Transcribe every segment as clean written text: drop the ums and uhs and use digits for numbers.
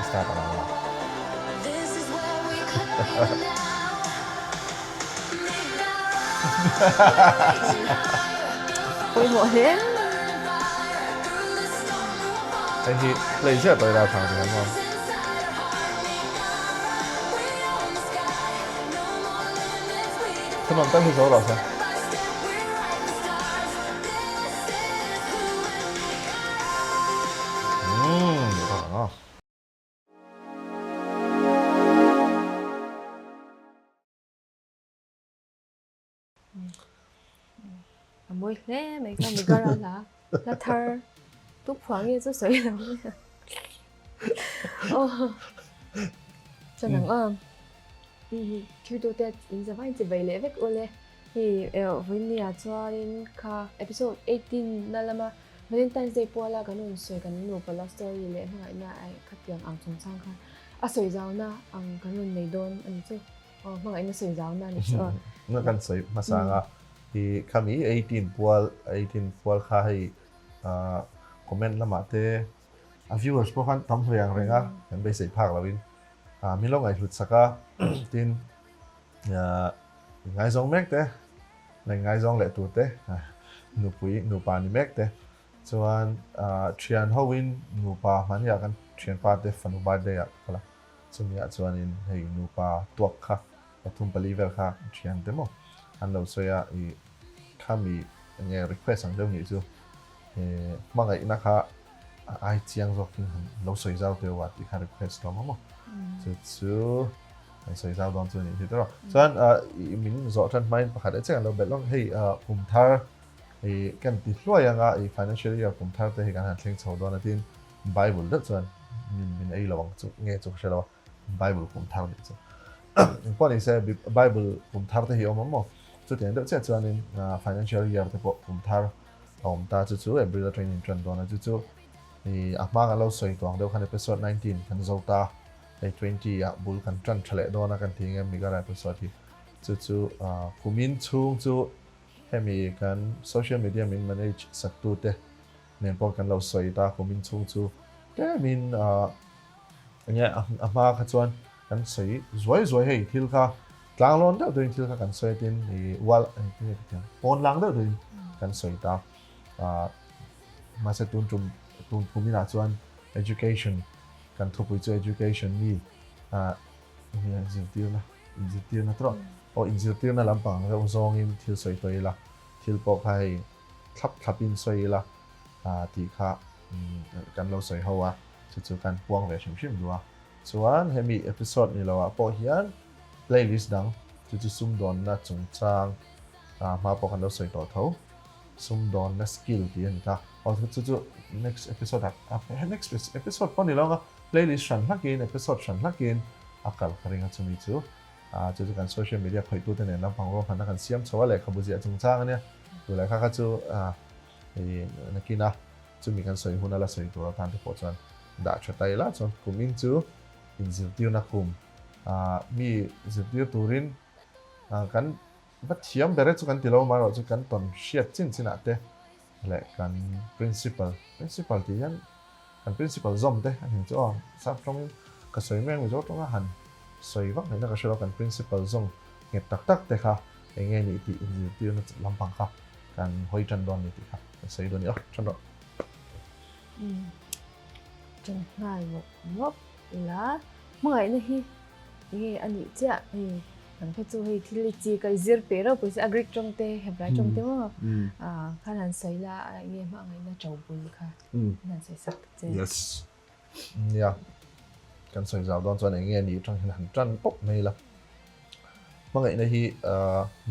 Start ang ang. Pawimawh hle. Hei hi play ziah tawh ila thang thei ang maw? Thunawm tak hi zo rawh se. Umm A mawi hle mai ka Megara hla hla thar tu phuah nge chu sawi lo mai a. Chuan ang a thirtu te in za vain chi vai leh vek ule hei vawinia chuanin kha episode 18 na lama Valentine's Day puala kan rawn sawi kan nupa love story leh hmangaihna ai khatiang ang chungchang kha a sawi zauna ang kan rawn nei dawn a ni chu. Aw hmangaihna sawi zauna a ni chu aw. Na kan sawi hmasa anga i khami 18 pual 18 pual kha hei comment lamah te a viewers pawh khan tam hle ang reng a kan beisei phak loin min lo ngaihhlut sak a tin ngaizawng mek te leh ngaizawng leh tur te nupui nupa ni mek te chuan thian hoin nupa hmania kan thianpa te fanu birthday ah ka kal a chumi ah chuanin hei nupa tuak kha pathum pali vel kha thian te maw an lo sawi a ih khami enge request ang deuh nih chu hmangaihna kha a ai chiang zawkin han lo sawi zau teuh a tih kha request hlawm a maw chu chu Kan sawi zau dawn chu a nih hi tawh. Chuan min zawh tan hmain pakhat e che kan lo belh lawk. Hei kum thar i kan ti hluai anga i financial year kum thar te hi kan han thleng chho dawn a tin Bible deuh chuan min min ei lo ang chu nge chu ka hre lo a Bible kum thar nih chu. Engpawh ni se Bible kum thar te hi awm ang maw? Chutiang deuh chiah chuanin financial year te pawh kum thar a awm ta chu chu April atangin in tan dawn a chu chu i a hma kan lo sawi tawh ang deuh khan episode 19 kan zo ta. Hei 20 ah bul kan tan tha leh dawn a kan ti nge Migara episode hi chu chu kumin chhung chu hemi kan social media min manage sak tu te nen pawh kan lo sawi ta kumin chhung chu tlemin enge a hma kha chuan kan sawi zuai zuai hei thil kha tlang lawn deuh deuhin thil kha kan sawi tin i wal enge ka tiang pawn lang deuh deuhin kan sawi ta mahse tun tum tun kumin ah chuan education Kan thupui chu education mi zirtirna, inzirtirna tawh aw inzirtirna lampang reuh zawngin thil sawi tawh ila, thil pawh kha hei thlap thlapin sawi ila tih kha kan lo sawi ho a, chu chu kan puang ve hrim hrim duh a. Chuan hemi episode ni loah pawh hian playlist dang chu chu sumdawnna chungchang hma pawh kan lo sawi tawh tho. Sumdawnna skill tih a ni ta. Aw chu chu next episode ah next episode pawh ni lo anga playlist hran hlakin episode hran hlakin a kal ka ring a chumi chu chu chu kan social media khawihtu te nen lampang ruahmanna kan siam chho a lehkhabu ziah chungchang ania tu lehkha kha chu nakin a chumi kan sawi hun a la sawi tur atan te pawh chuan dah tha ta ila chuan kumin chu inzirtirna kum mi zirtir turin kan Va thiam ber e chu kan ti lo amaherawh chu kan tawn hriat chin chinah te leh kan principal, principal tih hian kan principal zawm te a ni chu aw, sap tawngin ka sawi mai ang Mizo tawnga han sawi vak ngaihna ka hre lo, kan principal zawm nghet tak tak te kha eng nge nih tih inzirtirna lampang kha kan hawi tan dawn ni tih kha kan sawi dawn a ni aw, tan rawh. Umm tan nghal mawp mawp ila hmangaihna hi enge a nih chiah hei Ang kha chu hei thil i chi ka i zir peh reuh pawh se a Greek tawng te Hebrai tawng te maw khan han sawi la a enge hma ngaihna to bul kha an han sawi sak ta che. Yes. Nia. Kan sawi zau dawn chuan enge ni atang hian han tan pawp mai la. Hmangaihna hi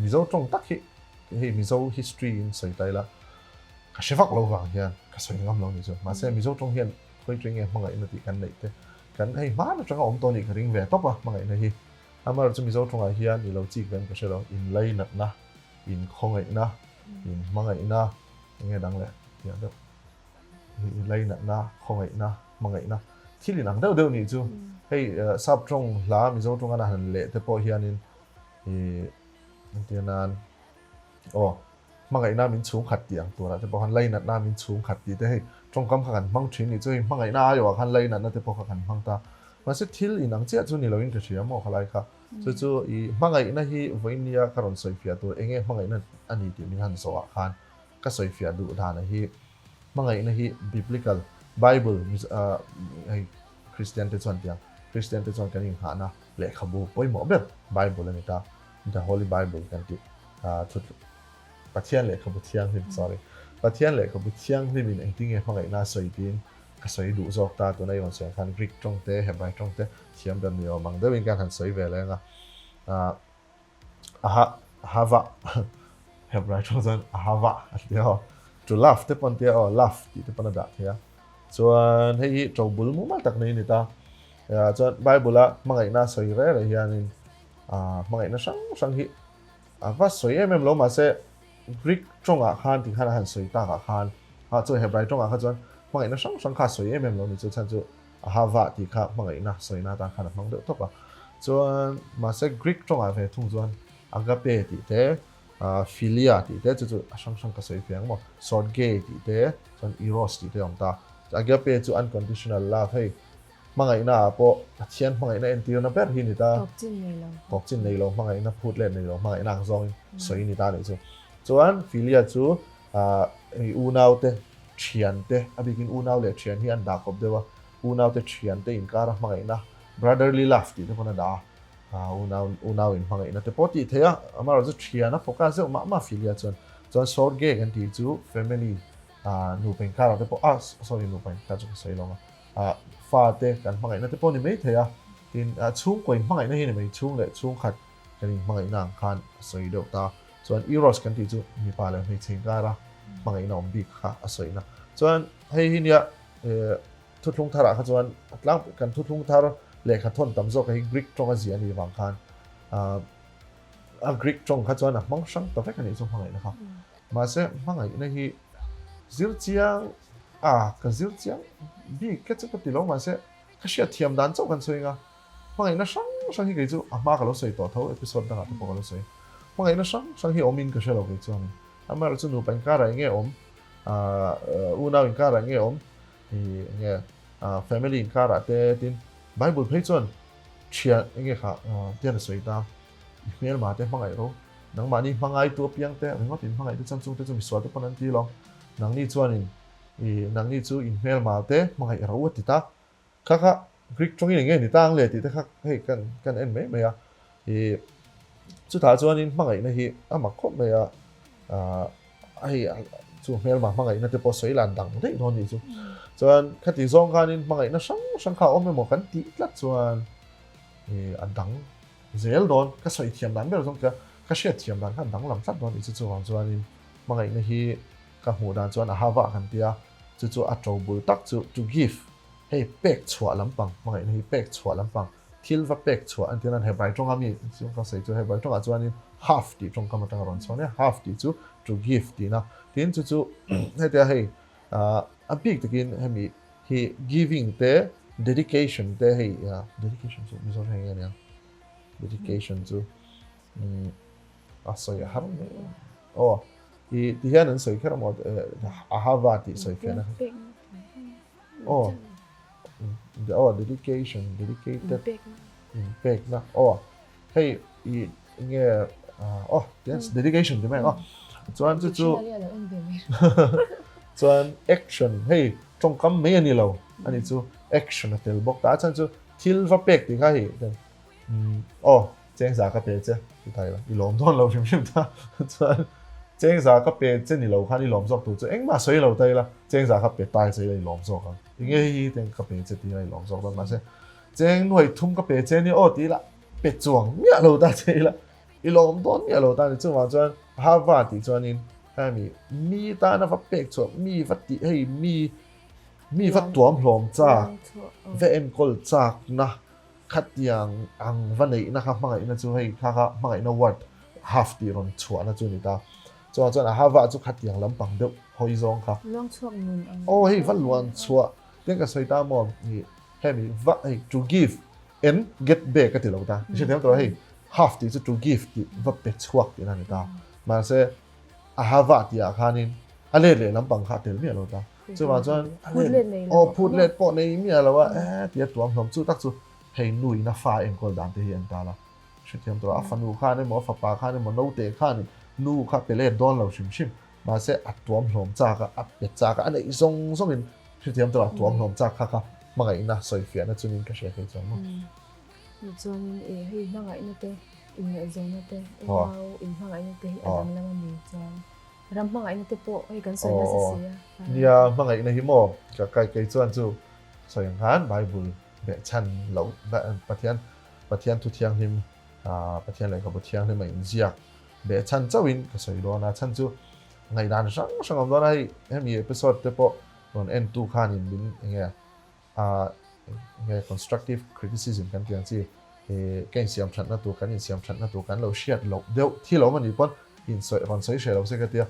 Mizo tawng tak hi hei Mizo history in sawi ta ila ka hre vak lo vang hian ka sawi ngam lo ni chu. Mahse Mizo tawng hian khawi tawng nge hmangaihna tih kan neih te kan hei hman atanga awm tawh nih ka ring ve tawp a hmangaihna hi. Amar chu Mizo tawngah hian i lo chik vem ka hre lo, in lainatna, in khawngaihna, in hmangaihna, eng nge dang leh tih ang deuh, i lainatna, khawngaihna, hmangaihna, thil inang deuh deuh nih chu. Hei sap tawng hla Mizo tawng a han leh te pawh hianin i entir nan aw hmangaihna min chhung khat tih ang turah te pawh khan lainatna min chhung khat tih te hei Tawngkam kha kan hmang thin nih chu hei hmangaihna aiawh ah khan lainatna te pawh kha kan hmang ta. Mahse thil inang chiah chu ni loin ka hria maw khalai kha. Chu chu i hmangaihna hi vawinia ka rawn sawifiah tur enge hmangaihna a ni tih min han zawh ah khan ka sawifiah duh dan a hi hmangaihna hi biblical bible hei Kristian te chuan tiang Kristian te chuan kan inghahna lehkhabu pawimawh ber bible a ni ta the holy bible kan tih thu Pathian lehkhabu thianghlim sorry Pathian lehkhabu thianghlimin engtinge hmangaihna a sawi tiin ka sawi duh zawk ta tuna i rawn sawi ang khan Greek tawng te Hebrai tawng te thiam ber ni awm ang deuhin khan han sawi ve leng a aha ahava Hebrai tawng chuan ahava a ti aw to love te pawn tia aw love tih te pawn a dah thei a chuan hei hi to bul mumal tak nei a ni ta chuan Bible a hmangaihna a sawi reng reng hianin hmangaihna hrang hrang hi A va sawi em em lo mahse Greek tawngah khan tikhan a han sawi takah khan ah chuan Hebrai tawngah kha chuan hmangaihna hrang hrang kha a sawi em em lo ni chu chhan chu ahava tih kha hmangaihna sawina atan khan a hmang deuh tawp a chuan mahse Greek tawngah ve thung chuan agape tih te philia tih te chu chu a hrang hrang ka sawi fiang maw sorge tih te chuan eros tih te a awm ta agape chu unconditional love hei Hmangaihna ah pawh Pathian hmangaihna entirna ber hi ni ta. Tawp chin nei lo. Tawp chin nei lo, hmangaihna phut let nei lo, hmangaihna ang zawngin sawi ni ta nih chu. Chuan Philia chu hei unau te, thian te, a bikin unau leh thian hi an dah kawp deuh a, unau te thian te inkara hmangaihna, brotherly love tih te pawn a dah a, unau unau in hmangaihna te pawh tih theih a, amaherawhchu thian a focus deuh mah mah Philia chuan. Chuan Sorge kan tih chu family nupa inkara te pawh, ah sorry nupa inkar chu ka sawi lo ang a. Ah fate kan hmangaihna te pawh ni mai thei a, tin ah chhungkaw in hmangaihna hi ni mai, chhung leh chhungkhat kan in hmangaihna ang khan a sawi deuh ta. Chuan Eros kan tih chu mipa leh hmeichhe inkara hmangaihna awm bik kha a sawina. Chuan hei hi nia eh thuthlung tharah kha chuan a tlang kan thuthlung thar lehkha thawn tam zawk hi Greek tawng a ziah a nih vang khan ah a Greek tawng kha chuan a hmang hrang ta vek a nih chu hmangaihna kha. Mahse hmangaihna hi zir chiang A, ka zir chiang bik ka chu ka ti lo mahse ka hriat thiam dan chauh kan sawi anga hmangaihna hrang hrang hi kei chu a hma ka lo sawi tawh tho episode dangah te pawh ka lo sawi hmangaihna hrang hrang hi awmin ka hre lo kei chuanin amaherawhchu nupa inkarah eng nge awm aah unau inkarah eng nge awm ih eng nge ah family inkarah te tin bible phei chuan thian eng nge kha tian a sawi ta i hmelma te hmangaih ro nangmahni hmangaitu apiang te ringawt in hmangaih te chuan chungte chu misual te pawn an ti lo. Nangni chuanin i nangni chu in hmelmal te hmangaih ro a ti ta. Kha kha Greek tawngin eng nge ni ta ang le tih te kha hei kan kan en mai mai a. I chutah chuanin hmangaihna hi a mak khawp mai a, ah hei chu hmelma hmangaihna te pawh sawi lan dang daih dawn nih chu. Chuan khati zawng khanin hmangaihna hrang hrang kha a awm emaw kan tih tlat chuan i a dang zel dawn. Ka sawi thiam dan ber zawng tia ka hriat thiam dan kha a danglam tlat dawn nih chu chuvang chuanin Hmangaihna hi ka hmuh dan chuan a ha vah kan ti a, chu chu a to bul tak chu to give, hei pek chhuah lampang, hmangaihna hi pek chhuah lampang, thil va pek chhuah an tih nan Hebrai tawnga mi chu ka sawi chu Hebrai tawngah chuanin half tih tawngkam atanga rawn chhuak nia, half tih chu to give tihna, tin chu chu hetia hei a bik takin hemi hi giving te dedication te hei dedication chu Mizo heng nge nia dedication chu A sawi a har mai a. Aw, i ti hian an sawi kher amaw ahava tih sawi fiahna kha. Aw, aw dedication, dedicated, inpekna, aw hei i nge aw yes dedication ti mai ang aw. Chuan chu chu chuan action hei tawngkam mai a ni lo a ni chu action a tel bawk ta a chhan chu thil va pek tih kha hei Aw, chengza ka pe che, ti ta ila, i lawm dawn lo hrim hrim ta. Chuan chengza ka pe che ni lo khan i lawm zawk tur chu engmah sawi lo ta ila, chengza kha pe tai che ila i lawm zawk ang. Enge hei hi teng ka pe che ti ila i lawm zawk dawn mahse cheng nuai thum ka pe che nia aw ti ila pe chuang miah lo ta che ila i lawm dawn miah lo ta ni. Chuvang chuan hava tih chuanin hemi mi tana va pek chhuah mi va tih hei mi mi va tuam hlawm chak va enkawl chakna Khatiang ang va neihna kha hmangaihna chu hei kha kha hmangaihna word half tih rawn chhuahna chu a ni ta. Chuvang chuan a hava chu khatiang lampang deuh hawi zawng kha. Luang chhuak nun ang. Aw hei va luan chhuah tiang ka sawi ta maw ih hemi va hei to give and get back a ti lo ta. I hrethiam tawh hei half tih chu to give tih va pe chhuak tihna a ni ta. Mahse a hava tih ah khanin a let leh lampang kha a tel miah lo ta. Chuvang chuan phut let nei lo. Aw phut let pawh nei miah lo a e tia tuam hlawm chu tak chu hei nu in a fa enkawl dan te hi an tal a. Hrethiam tawh a fanu khan emaw a fapa khan emaw naute khan nu kha pe let dawn lo hrim hrim mahse a tuam hlawm chak a a pe chak a a neih zawng zawng in hrethiam tawh a tuam hlawm chak kha kha hmangaihna sawifiahna chunin ka hria thei chuang maw. Chuanin e hei hmangaihna te inngaihzawnna te unau inhmangaihna te hi a danglam a ni chuan ram hmangaihna te pawh hei kan sawi nasa si a. Nia hmangaihna hi maw ka kai kei chuan chu sawi ang khan Bible behchhan loh Pathian Pathian thu thianghlim Pathian lehkhabu thianghlim a inziak behchhan chauhin ka sawi dawn a chhan chu ngaihdan hrang hrang awm dawn a hei hemi episode te pawh rawn entu khanin min enge enge constructive criticism kan tih ang chi ka insiam thatna tur kan insiam thatna tur kan lo hriat loh deuh thil awm a nih pawn insawi rawn sawi hreh lo se ka tia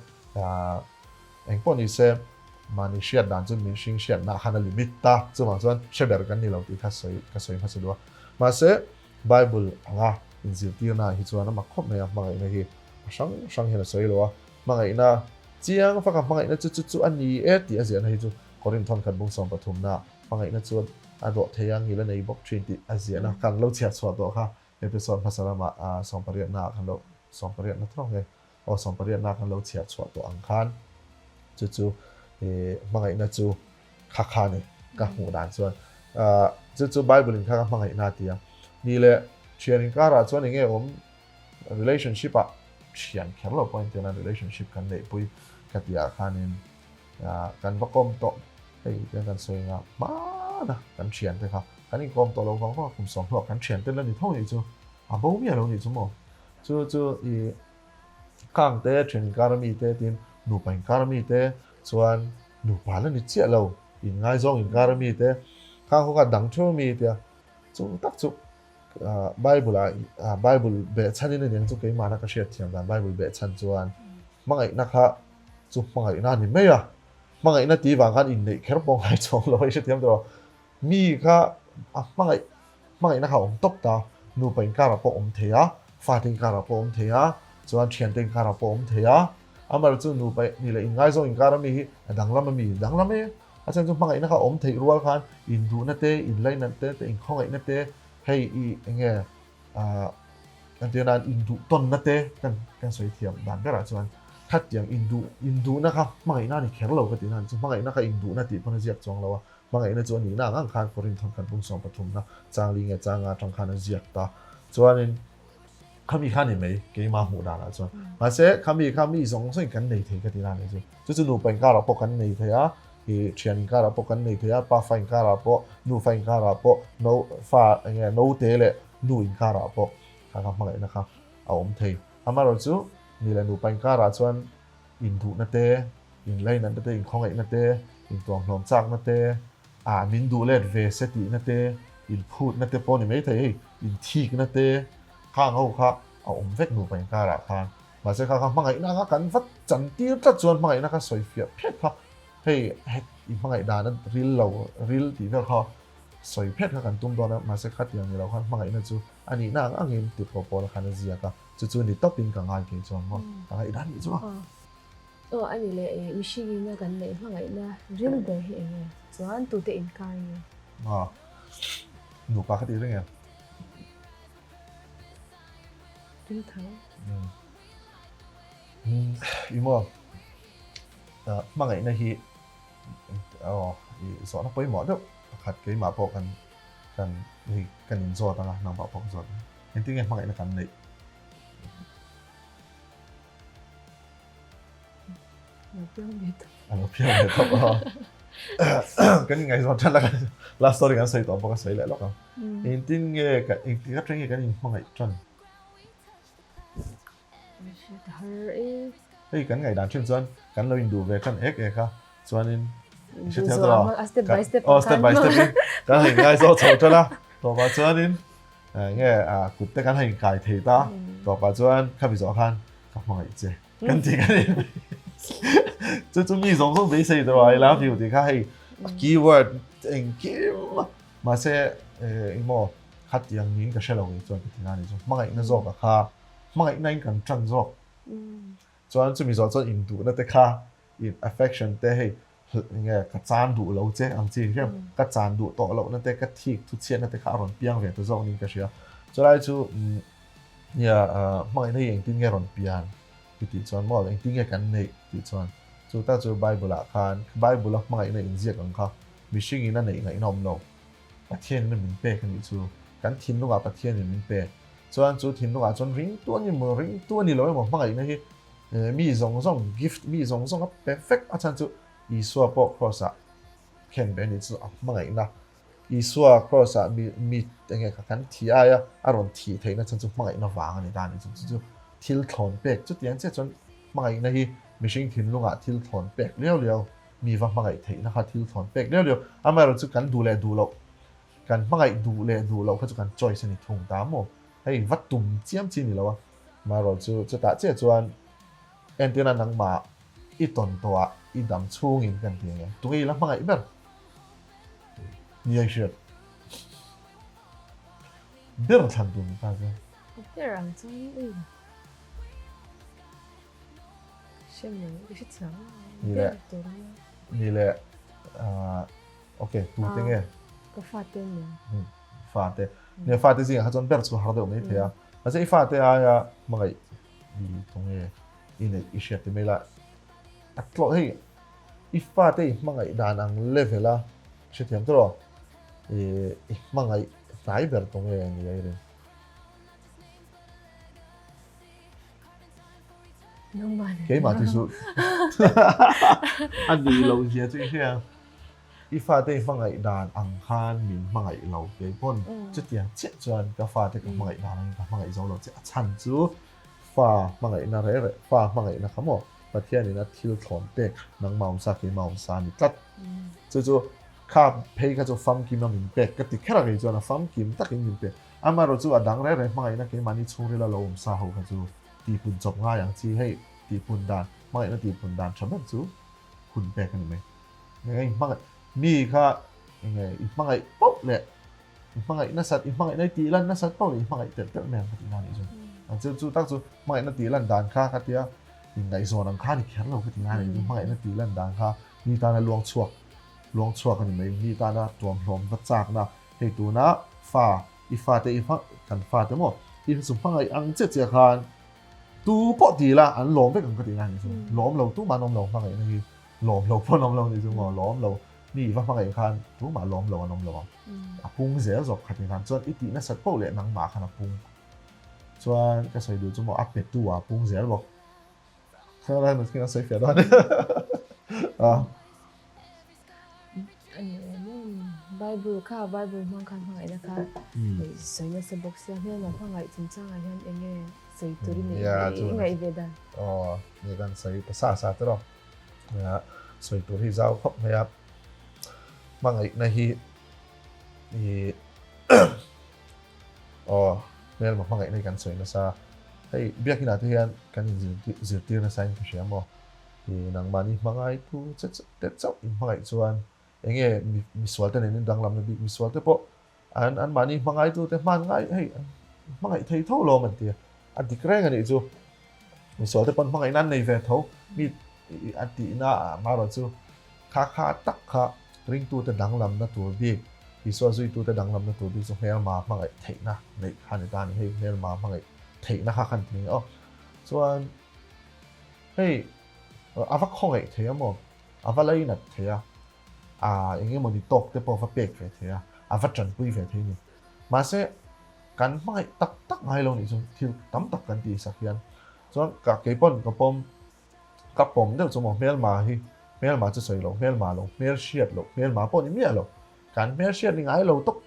eng pawh ni se mahni hriat dan chu min hring hriatna khan a limit ta chuvang chuan hre ber kan ni lo tih kha sawi ka sawi hmasa duh a mahse Bible anga inzirtirna ah hi chuan a mak khawp mai a hmangaihna hi a hrang hrang hian a sawi lo a hmangaihna chiang faka hmangaihna chu chu chu a ni e tih a ziahna hi chu Korin thawnkhat bung 13 na hmangaihna chu a dawh thei a, ngil a nei bawk thin tih a ziahna kan lo chhiar chhuah tawh kha episode hmasa lamah sawmpariatna ah kan lo sawmpariatna tawk nge aw sawmpariatna kan lo chhiar chhuah tawh ang khan chu chu hmangaihna chu kha kha ni ka hmuh dan chuan chu chu Bible in kha ka hmangaihna a ti a ni leh thian inkarah chuan enge awm relationship ah thian kher lo pawh engtiang relationship kan neihpui ka tih ah khanin Kan va kawm tawh hei tiang kan sawi anga hmana kan thian te kha kan inkawm tawh lo vang vang a kum sawm hnuah kan thian te la ni tho nih chu a bo miah lo nih chu maw chu chu i khang te thian inkar ami te tin nupa inkar ami te chuan nupa la ni chiah lo inngaizawng inkar ami te khang ho kha dang theuh ami tia chu tak chu Bible ah Bible behchhan in a niang chu keimahna ka hriat thiam dan Bible behchhan chuan hmangaihna kha chu hmangaihna a ni mai a, hmangaihna tih vang khan inneih kher pawh ngai chuang lo a i hrethiam tawh a, mi kha a hmangaih hmangaihna kha a awm tawp ta, nupa inkarah pawh awm thei a, fate inkarah pawh awm thei a, chuan thiante inkarah pawh awm thei a, amaherawh chu nupa nih leh inngaizawng inkar ami hi a danglam ami danglam e, a chhan chu hmangaihna kha awm theih rual khan induhna te, inlainat te, inkhawngaihna te, hei i enge Ahh entir nan induh tawnna te kan kan sawi thiam dan berah chuan khatiang induh induhna kha hmangaihna a ni kher lo ka tih nan chu hmangaihna kha induhna tih pawn a ziak chuang lo a, hmangaihna chu a nihna ang ang khan Korinth thawnkhat bung 13 na changli nge changa atang khan a ziak ta chuanin khami kha ni mai keimah hmuh danah chuan mahse khami kha mi zawng zawngin kan nei thei ka tih nan ni chu chu chu nupa inkarah pawh kan nei thei a I thian inkarah pawh kan nei thei a, pa fa inkarah pawh, nu fa inkarah pawh, no fa eng nge naute leh nu inkarah pawh kha kha hmangaihna kha a awm thei. Amaherawh chu ni leh nupa inkarah chuan induhna te, inlainatna te, inkhawngaihna te, intuamhlawm chakna te, ah min duh let ve se tihna te, inphutna te pawh a ni maithei hei, inthikna te khang ho kha a awm vek nupa inkarah khan. Mahse kha kha hmangaihna anga kan va chantir tlat chuan hmangaihna kha sawi fiah phet kha hei het i hmangaih dan a ril lo ril tih vel kha sawi phet kha kan tum dawn a mahse khatiang ni lo khan hmangaihna chu a nihna ang angin ti pawh pawl khan a ziak a chu chu ni tawpin ka ngai kei chuan maw ka ngaih dan nih chu a. Aw a ni leh mihringin a kan neih hmangaihna ril ber hi eng nge chuan tute inkar nge? Aw nupa kha tih reng em? Ril tho. I maw hmangaihna hi aw i zawhna pawimawh deuh pakhat keimah pawh kan kan hei kan inzawt anga nangmah pawh ka zawt ang engtin nge hmangaihna kan neih? Lo piang ve tawp. A lo piang ve tawp a. Kan ingaihzawn tan a last story kan sawi tawh bawk a sawi leh lawk ang. Engtin nge engtin atang nge kan inhmangaih tan? Hei kan ngaihdan thin chuan kan lo induh ve tan ek ek a chuanin step by step oh step by step in kan han ngaizawh chho tan a tawpah chuanin nge kut te kan han inkai thei ta tawpah chuan khami zawh khan ka hmangaih che kan ti kan in chu chu mi zawng zawng beisei tur I love you tih kha hei keyword engkim mahse engmaw Khatiang niin ka hre lo kei chuan ka ti na ni chu. Hmangaihna zawk a kha hmangaihna in kan tan zawk. Chuan chumi zawh chuan induhna te kha in affection te hei Enge ka chan duh lo che ang chi hriam ka chan duh tawh loh na te ka thik thu chhiat na te kha a rawn piang ve ta zawk niin ka hria. Chulai chu nia hmangaihna hi engtin nge rawn pian i tih chuan maw engtin nge kan neih tih chuan chu tak chu Bible ah khan Bible a hmangaihna inziak ang kha mihring in a neih ngaihna awm lo. Pathian in a min pek a nih chu kan thinlungah Pathian in min pek chuan chu thinlungah chuan ringtu a ni maw ringtu a ni lo emaw hmangaihna hi Mi zawng zawng gift mi zawng zawng a pe vek a chhan chu Isua pawh cross ah khen ve a nih chu a hmangaihna Isua cross ah mi mi enge kha kan thi aia a rawn thih theihna chhan chu hmangaihna vang a ni ta a nih chu chu chu thil thlawn pek chutiang chiah chuan hmangaihna hi mihring thinlungah thil thlawn pek liau liau mi va hmangaih theihna kha thil thlawn pek liau liau amaherawh chu kan duh leh duh loh kan hmangaih duh leh duh loh kha chu kan choice a ni thung ta maw hei va tum chiam chi ni lo a. Marawh chu chutah chiah chuan entirna nangmah i tawn tawhah i dam chhungin kan ti ang em? Tunge i la hmangaih ber? Ni ai hriat ber thlan tur ni ta chuan. A ber ang chuan ui hre mai ka hre thiam Ni leh ni leh ok tute nge? Ka fate an ni. Fate nia fate zingah kha chuan ber chu har deuh mai thei a. Mahse i fate aia hmangaih i tunge i neih i hriat ti mai la, a tlawh hei i fate i hmangaih dan ang level a hrethiam tawh rawh, i hmangaih hnai ber tunge ni a i rin. Keimah ti suh. A nih loh zia chu i hria. I fate i hmangaih dan ang khan min hmangaih lo kei pawn chutiang chiah chuan ka fate ka hmangaih dan angin ka hmangaih zo lo che. A chhan chu fa hmangaihna reh reh, fa hmangaihna kha maw Pathianin a thil thlawn pek nangmah awmsa keimah awmsa a ni tlat. Chu chu kha phei kha chu famkim a min pek ka ti kher a kei chuan a famkim takin min pek. Amaherawh chu a dang reh reh hmangaihna keimahni chhungrila lo awmsa ho kha chu tihpun chawp ngai ang chi hei tihpun dan hmangaihna tihpun dan tha ber chu hun pek a ni mai. Enge i hmangaih mi kha enge i hmangaih pauh leh i hmangaih nasat i hmangaihna i tih lan nasat pauh leh i hmangaih telh telh mai ang ka tih na nih chu. Chu chu tak chu hmangaihna tih lan dan kha ka tia inngaihzawn ang kha a ni kher lo ka ti na nih chu. Hmangaihna tih lan dan kha mi tana luang chhuak luang chhuak a ni mai mi tana tuamhlawm va chakna hei tuna fa i fate i hma kan fate maw i chu hmangaih ang chiah chiah khan tu pawh ti ila an lawm vek ang ka tih na nih chu. Lawm lo tumah an awm lo hmangaihna hi. Lawm lo pawh an awm lo nih chu maw, lawm lo mi va hmangaih khan tumah lawm lo an awm lo ang. A pung zel zawk khat khan chuan i tih nasat poh leh nangmah khan a pung. Chuan ka sawi duh chu maw a petu ah a pung zel bawk. Kha lai ka sawi fiah dawn a. Bible kha Bible hmang khan hmangaihna kha sawi nasa bawk sia hmelma hmangaih chungchangah hian eng nge sawi tur i neih ve i ngaih ve dan? Aw ni kan sawi ta sa sa tawh a sawi tur hi zau khawp mai a hmangaihna hi i aw hmelma hmangaihna hi kan sawi nasa hei biakinah te hian kan inzirtir nasa in ka hria maw I nangmahni hmangaitu che te chauh in hmangaih chuan enge misual te nen in danglamna bik misual te pawh an anmahni hmangaitu te hman ngai hei an hmangaih thei tho lawm an ti a, a dik reng a nih chu misual te pawn hmangaihna an nei ve tho mi a tihna ah marawh chu kha kha tak kha ringtute danglamna tur bik Isua zuitute danglamna tur bik chu hmelma hmangaih theihna neih kha a ni ta a ni hei hmelma hmangaih theihna kha khan ti nge aw chuan Hei, a va khawngaih thei a maw? A va lainat thei a, a eng emaw ni tawk te pawh a va pek ve thei a, a va tanpui ve thei a ni. Mahse, kan hmangaih tak tak ngai lo nih chu thil tam tak kan tih sak hian chuan ka kei pawn ka pawm ka pawm deuh chu maw hmelma hi hmelma chu sawi lo hmelma lo hmel hriat loh hmelma pawh ni miah lo kan hmel hriat ni ngai lo tawp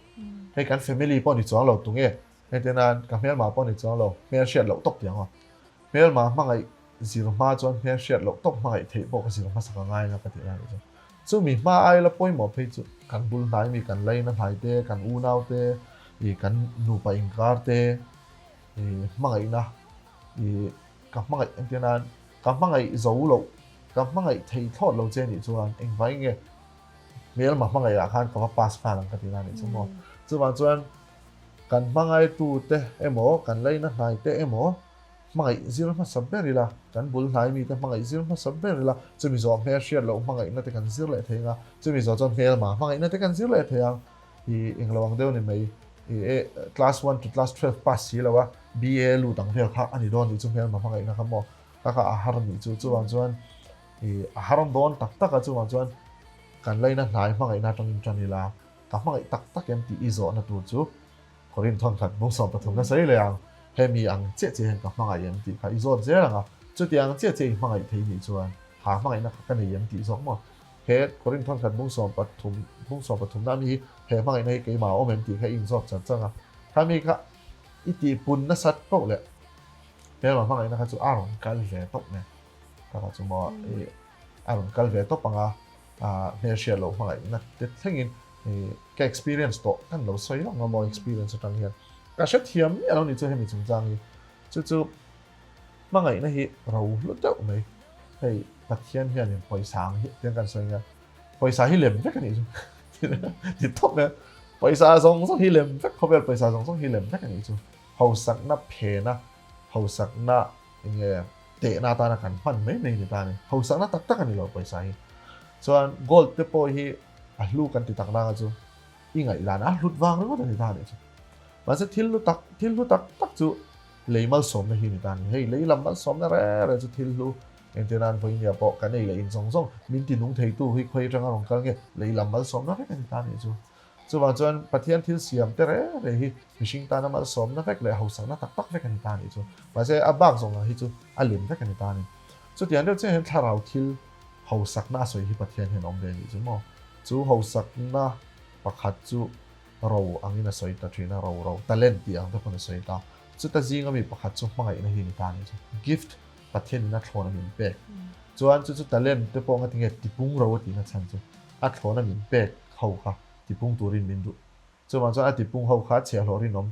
hei kan family pawh ni chuang lo tunge hei te nan ka hmelma pawh ni chuang lo hmel hriat loh tawp tiang aw Hmelma hmangaih zir hma chuan hmel hriat loh tawp hmangaih theih pawh ka zir hmasak a ngai anga ka tih lai chu. Chumi hma aila pawimawh phei chu kan bul hnai mi kan laina hnai te, kan unau te, ih kan nupa inkar te, ih hmangaihna ih ka hmangaih entir nan ka hmangaih zo loh, ka hmangaih thei thlawt lo che nih chuan engvai nge hmelma hmangaih ah khan ka va pass nghal ang ka tih lai nih chu maw. Chuvang chuan kan hmangaitute emaw kan laina hnai te emaw. Hmangaih zir hmasa ber ila, kan bul hnai mite hmangaih zir hmasa ber ila, chumi zawh hmel hriat loh hmangaihna te kan zir leh thei ang a, chumi zawh chuan hmelma hmangaihna te kan zir leh thei ang. I englo ang deuh ni mai, i e class one to class 12 pass si lo a, BA lut ang vel kha a ni dawn nih chu hmelma hmangaihna kha maw, kha kha a har nih chu, chuvang chuan i a har dawn tak tak a, chuvang chuan kan laina hnai hmangaihna atangin tan ila, ka hmangaih tak tak em tih i zawhna tur chu Korin thawnkhat bung 13 na sawi leh ang, hemi ang chiah chiah hian ka hmangaih em tih kha i zawt zel ang a, chutiang chiah chiah i hmangaih thei nih chuan ha hmangaihna kha ka nei em tih zawk maw? He Korin thawnkhat bung 13 bung 13 na ami hi he hmangaihna hi keimah a awm em tih kha i inzawt chan chang a, khami kha i tihpun nasat poh leh hmelma hmangaihna kha chu a rawn kal ve tawp mai, kha kha chu maw i a rawn kal ve tawp ang a. Hmelhriat loh hmangaihna te thlengin ka experience tawh kan lo sawi lang a maw experience atang hian ka hrethiam miah lo ni chu hemi chungchang hi chu chu hmangaihna hi ro hlu deuh mai hei Pathian hianin pawisa ang hi tiang kan sawi nia pawisa hi lem vek a nih chu ti tawp mai pawisa zawng zawng hi lem vek khawvel pawisa zawng zawng hi lem vek a nih chu hausakna phena hausakna Enge tehna atana kan hman mai mai ni ta a ni. Hausakna tak tak a ni lo pawisa hi. Chuan gold te pawh hi a hlu kan ti tak nanga chu i ngaihdan a hlut vang ringawt a ni ta a nih chu. Mahse thil hlu tak thil hlu tak tak chu lei malsawmna hi a ni ta a ni. Hei lei lam malsawmna re re chu thil hlu engtir nan vawinia pawh kan ei leh in zawng zawng min ti nung theitu hi khawi atanga rawn kal nge lei lam malsawmna vek a ni ta a nih chu. Chuvang chuan Pathian thil siam te reng reng hi mihring tana malsawmna vek leh hausakna tak tak vek a ni ta a nih chu. Mahse a bak zawng ang hi chu a lem vek a ni ta a ni. Chutiang deuh chiah hian thlarau thil hausakna a sawi hi Pathian hian a awm ve a nih chu maw. Chu hausakna pakhat chu ro angin a sawi ta thin a, ro ro, talent tih ang te pawn a sawi ta. Chuta zinga mi pakhat chu hmangaihna hi a ni ta a nih chu. Gift Pathianin a thlawn a min pek. Chuan chu chu talent te pawh ngatinge tipung ro a tihna chhan chu a thlawn a min pek ho kha tipung turin min duh. Chuvang chuan a tipung ho kha chhiahhlawh rinawm,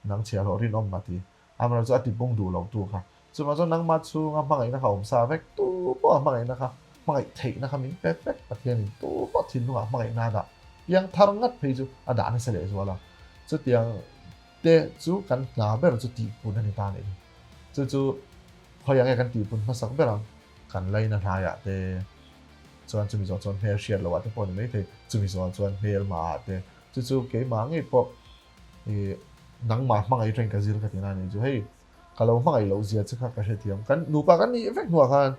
nang chhiahhlawh rinawm a ti. Amaherawhchu chu a tipung duh lo tu kha. Chuvang chuan nangmah chhunga hmangaihna kha awm sa vek, tu pawh a hmangaihna kha, hmangaih theihna kha min pek vek. Pathianin tu pawh thinlungah hmangaihna a dah. Piang thar ngat phei chu a dah nasa lehzual a. Chutiang te chu kan hna ber chu tihpun a ni ta nih hi. Chu chu khawi ang nge kan tihpun hmasak ber ang? Kan laina hnaiah te. Chuan chumi zawh chuan hmel hriat loh ah te pawh a ni maithei, chumi zawh chuan hmelma ah te, chu chu keimah ngei pawh ih nangmah hmangaih reng ka zir ka ti na ni chu hei ka lo hmangaih loh zia che kha ka hrethiam, kan nupa kan nih vek hnuah khan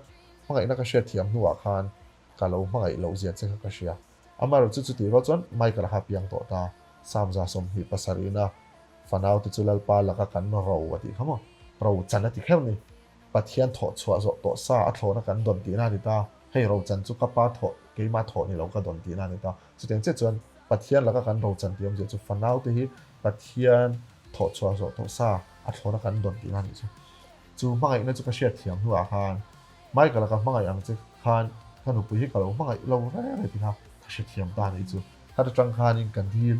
hmangaihna ka hriatthiam hnuah khan ka lo hmangaih loh zia che kha ka hria. Amaherawh chu chutih rual chuan Michael a kha piang tawh ta, Samza 27 a fanau te chu Lalpa laka kan ro a tih kha maw, ro chan a ti kher ni. Pathian thawh chhuah zawh tawh sa a thlawhna kan dawn tihna a ni ta. Hei rochan chu ka pa thawh, keimah thawh ni lo ka dawn tihna a ni ta. Chutiang chiah chuan Pathian laka kan rochan tih awmzia chu fanaute hi Pathian thawh chhuah zawh tawh sa a thlawhna kan dawn tihna a nih chu. Chu hmangaihna chu ka hriat thiam hnuah khan Michael-a ka hmangaih ang che khan ka nupui hi ka lo hmangaih lo reng reng tih kha ka hrethiam ta a nih chu. Khat atang khanin ka dil,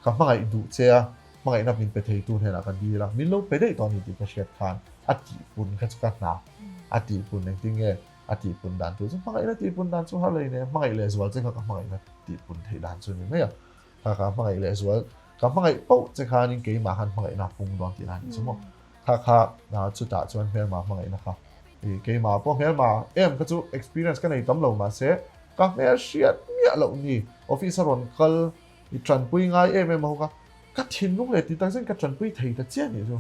ka hmangaih duh che a, Hmangaihna min pe theitu hnenah ka dil a, min lo pe daih tawh a ni tih ka hriat khan a tihpun kha chu ka hna. A tihpun engtin nge a tihpun dan tur chu hmangaihna tihpun dan chu har lei nen hmangaih lehzual che kha ka hmangaihna tihpun theih dan chu a ni mai a. Kha ka hmangaih lehzual ka hmangaih pauh che khanin keimah khan hmangaihna a pung dawn tih a ni chu maw. Kha kha chutah chuan hmelma hmangaihna kha keimah pawh hmelma em kha chu experience ka nei tam lo mahse ka hmel hriat miah loh ni office a rawn kal I tanpui ngai em em a hawk a, ka thinlung leh ti tak zet ka tanpui thei ta chiah nih chu.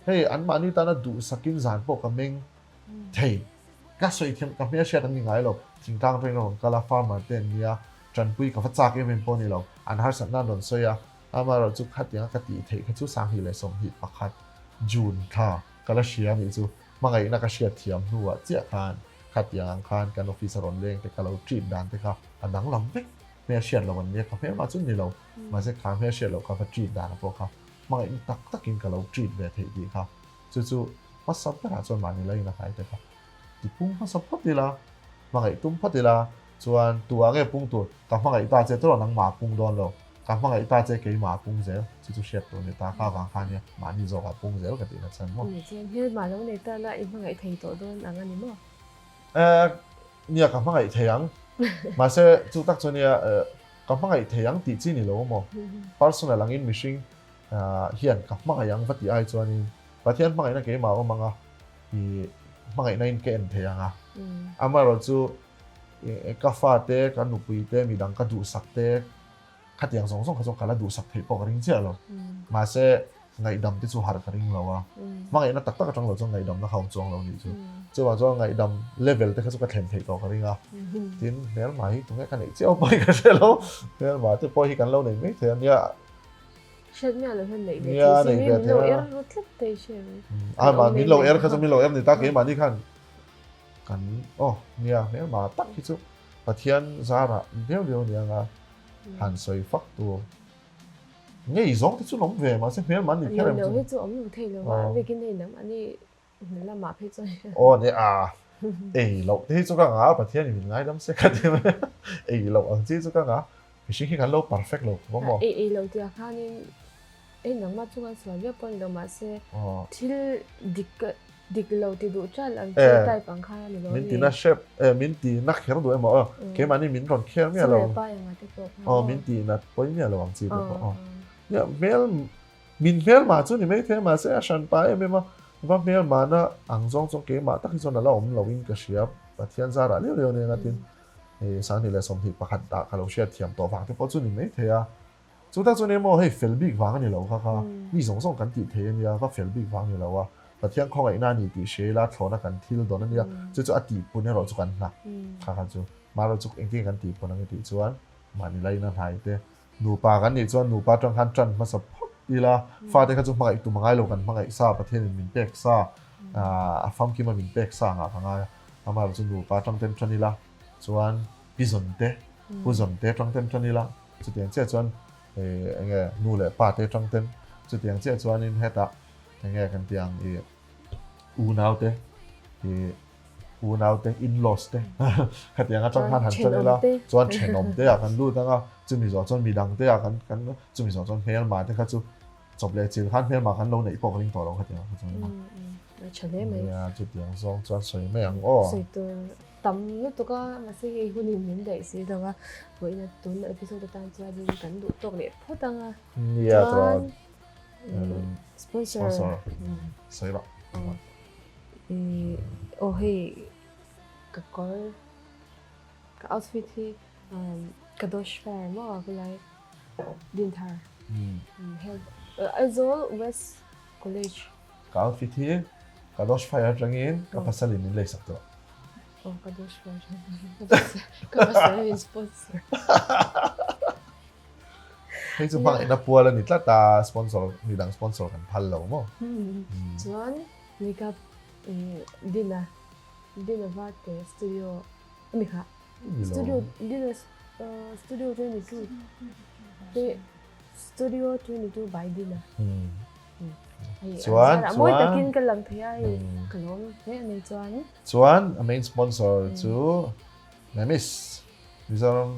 Hei anmahni tana duhsakin zan pawh ka meng thei. Ka sawi thiam, ka hmelhriat an ni ngai lo. Thingtlang atangin a rawn kal a, farmer te an nia, tanpui ka va chak em em pawh a ni lo. An harsatna an rawn sawi a, amaherawh chu khatianga ka tih theih kha chu 2021 June thla ka la hria nih chu. Hmangaihna ka hriat thiam hnuah chiah khan khatiang ang khan kan office a rawn leng te ka lo treat dan te kha a danglam vek. Hmel hriat loh an nia, ka hmel mah chu ni lo, mahse kha hmel hriat loh ka va treat dan pawh kha hmangaihna tak takin ka lo treat ve theih tih kha chu chu hmasa berah chuan mahni la in a hnai te kha ti pung hmasa phawt ila, hmangaih tum phawt ila, chuan tu ah nge pung tur, ka hmangaih ta che tawrh nangmah a pung dawn lo, ka hmangaih ta che keimah a pung zel, chu chu hriat tur ni ta kha vang kha nia mahni zawkah pung zel ka tihna chhan maw. Ni chuan hmelmah lo nei ta la i hmangaih thei tawh dawn ang a ni maw? Eh, nia ka hmangaih thei ang. Mahse chu tak chu nia ka hmangaih thei ang tih chi ni lo maw? Personal angin mihring hian ka hmangaih ang va tih ai chuanin Pathian hmangaihna keimah a awm ang a. I hmangaihna in ka en thei ang a. Amaherawhchu ka fate, ka nupui te, midang ka duhsak te, khatiang zawng zawng kha chu ka la duhsak theih pawh ka ring chiah lo. Mahse ngaihdam te chu harh ka ring lo a. Hmangaihna tak tak atang lo chuan ngaihdamna kha awm chuang lo nih chu. Chuvang chuan ngaihdam level te kha chu ka thlen theih tawh ka ring a. Tin, hmelma hi tunge ka neih chiah pawh hi ka hre lo. Hmelma te pawh hi kan lo nei mai thei a nia. Hriat miah lo hian neih ve thei si mi min lo er ru tlat thei hre mai. A mah min lo er kha chu min lo er ni ta keimahni khan kan aw nia hmelma tak hi chu Pathian zarah viau viau nia nga han sawi fak tur ngei zawng te chu an awm ve mahse hmelma an ni kher em chu. Lo hi chu awm lo thei lo a bikin hei nangmahni hna lamah phei chuan. Aw nia ei loh te hi chu ka ngah a Pathian in min ngaidam se ka ti mai a ei loh ang chi chu ka ngah. Mihring hi kan lo perfect lo khawp a maw? Ei ei lo tih ah khanin hei nangmah chu kan sual viau pawh a ni lo mahse thil dik dik lo ti duh ṭal ang chi type ang khan a ni lo a ni. Min ti na hrep e min ti na kher duh emaw aw keimahni min rawn kher miah lo. Chu leh pa engah te pawh kha. Aw min ti nat pawi miah lo ang chi te pawh aw. Nia hmel min hmel mah chu ni mai thei a mahse a hran pa em em a va hmel mahna ang zawng chuan keimah tak hi chuan a la awm lo in ka hria Pathian zarah liau liau nen a tin. Hei 2021 ah ka lo hriat thiam tawh vang te pawh chu ni mai thei a. Chu tak chuan emaw hei fel bik vang a ni lo kha kha mi zawng zawng kan tih thei a nia, va fel bik vang ni lo a. Pathian khawngaihna a ni tih hria ila thlawhna kan thil dawn a nia, chu chu a tihpun erawh chu kan hna kha kha chu. Mahrawh chu engtin kan tihpun ang i tih chuan mahni laina hnai te nupa kan nih chuan nupa atang khan tan hmasa phawt ila fate kha chu hmangaih tum a ngai lo kan hmangaih sa Pathianin min pek sa a famkima min pek sa angah ka ngai a. Amaherawh chu nupa atang ten tan ila chuan pi zawn te pu zawn te atang ten tan ila chutiang chiah chuan eng nge nu leh pa te atang ten chutiang chiah chuanin hetah eng nge kan tih ang ih unau te ih unau te in-laws te khatiang atang khan han tan ila chuan thenawm te ah kan lut anga chumi zawh chuan midang te ah kan kan chumi zawh chuan hmelma te kha chu chawp leh chil khan hmelma kan lo neih pawh ka ring tawh lo khatiang kha chuan. A tha hle mai. Nia, chutiang zawng chuan sawi mai ang aw. Sawi tur tam lutuk a, mahse hei hunin min daih si lo a, vawiin a tun episode atan chuanin kan duh tawk leh phawt ang a. Nia, chuan sponsor. Sponsor. Sawi rawh. Aw hei ka kawr ka outfit hi Kadosh Fair maw ka lai Dinthar. Aizawl West College. Ka outfit hi Kadosh Fire atangin ka pasalin min leisak tawh. Aw Kadosh Fire ka pasal min sponsor. Hei chu hmangaihna pual a ni tlat a, sponsor midang sponsor kan phal lo maw? Chuan makeup Dina Dina Varte studio ami kha studio Dina studio 22 studio 22 by Dina. Chuan mawi takin ka lang thei a hei ka lawm hle a ni chuan. Chuan a main sponsor chu Memis Mizoram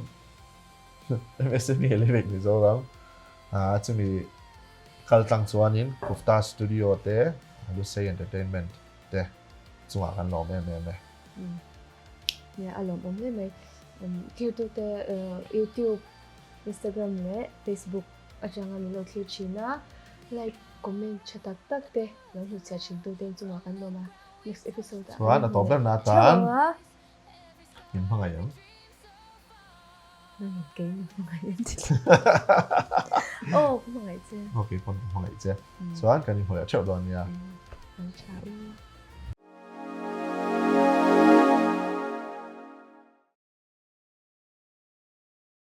MSME Living Mizoram a chumi kal tlang chuanin Kufta Studio te Lusei Entertainment te chungah kan lawm em em e. Nia a lawmawm hle mai. Thirtute YouTube, Instagram leh Facebook Atanga min lo thlir thin a, like, comment tha tak tak te lo hnuchhiah thin tu ten chungah kan lawm a, next episode ah Chuan a tawp ber na atan min hmangaih ang. Nangin kei min hmangaih em ti tlat. Aw ka hmangaih che. Aw kei pawn ka hmangaih che. Chuan kan inhmu leh theuh dawn nia. An tha u.